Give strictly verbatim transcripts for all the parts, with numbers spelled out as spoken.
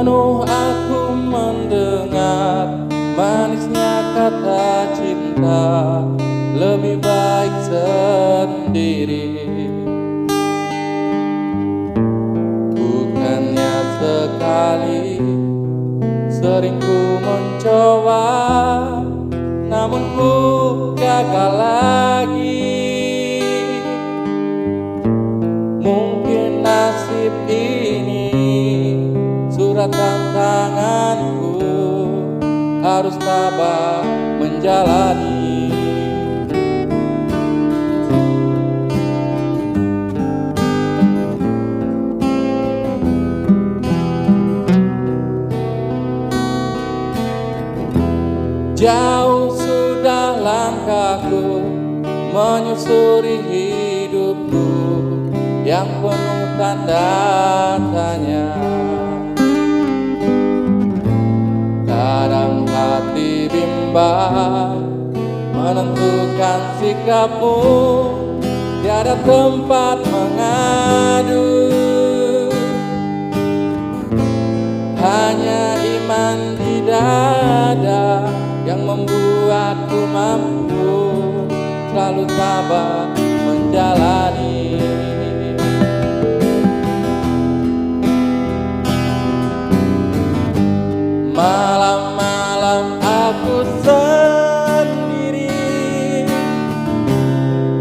Penuh aku mendengar manisnya kata cinta, lebih baik sendiri. Bukannya sekali, sering ku mencoba, namun ku gagal lagi. Mungkin nasib ini suratan tanganku, harus tabah menjalani. Jauh sudah langkahku menyusuri hidupku yang penuh tanda tanya. Kadang hati bimbang menentukan sikapmu, tiada tempat mengadu. Hanya iman di dada yang membuatku mampu selalu tabah menjalani. Malam-malam aku sendiri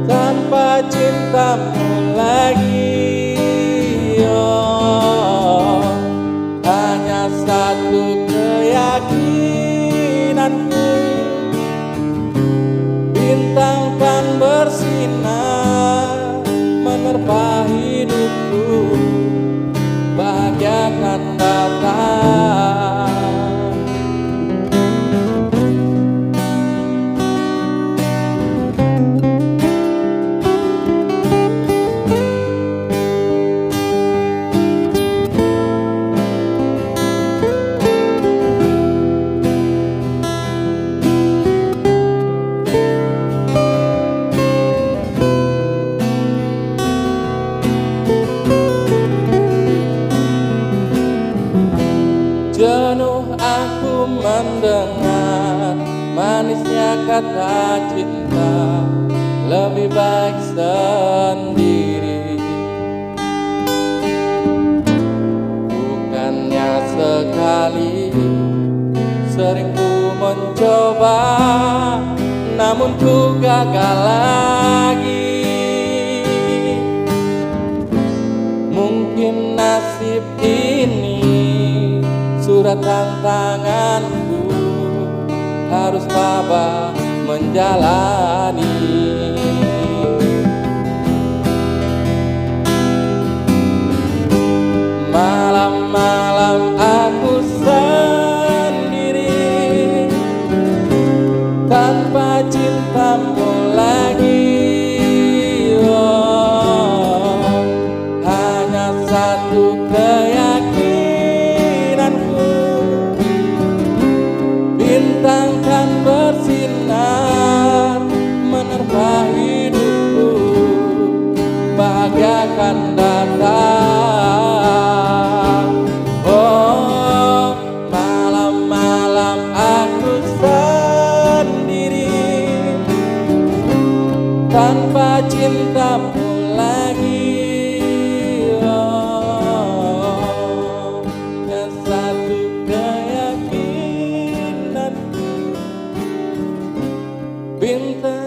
tanpa cintamu lagi, oh. Hanya satu keyakinanku, bintang kan bersinar menerpa hidupku, bahagia kan datang. Jenuh aku mendengar manisnya kata cinta, lebih baik sendiri. Bukannya sekali, sering ku mencoba, namun ku gagal lagi. Mungkin nasib ini suratan tanganku, harus tabah menjalani. Malam-malam aku sendiri tanpa cintamu lagi, oh. Hanya satu keyakinanku, bintang kan bersinar menerpa hidupku, bahagia kan datang. Oh, malam-malam aku sendiri tanpa cintamu lagi, oh. Hanya satu keyakinanku, bintang